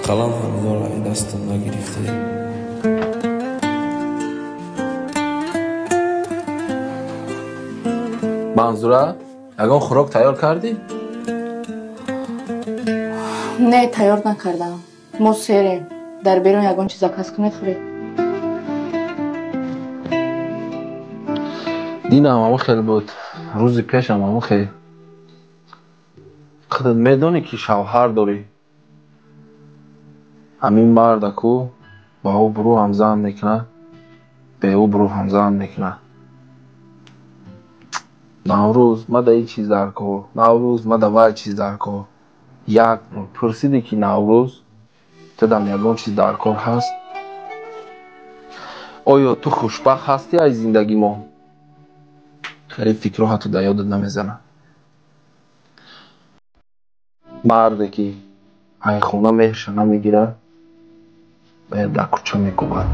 Ақаллан ҳаминҳоро ай дастам нагирифтӣ. Манзура, ягон хӯрок тайёр кардӣ? Не, тайёр накардам. Мо серем. Дар берун ягон чиз заказ кунед, хӯред. Динам ҳамон хел буд. Рӯзи пешам ҳамон хел. Худат медонӣ, ки шавҳар дорӣ. Ҳамин мардаку ба обрӯ ҳам зан мекунад, беобрӯ ҳам зан мекунад. Наврӯз ма да ин чиз дар кор, Наврӯз ма да вай чиз дар кор. Як пурсидӣ, ки Наврӯз, тудам ягон чиз дар кор ҳаст? Оё ту хушбахт ҳастӣ аз зиндагимо? Хеле фикрҳо ҳатто дар ёдат намезанад. Марде ки ай хона меҳрша намегирад, бояд дар кӯча мекӯбад.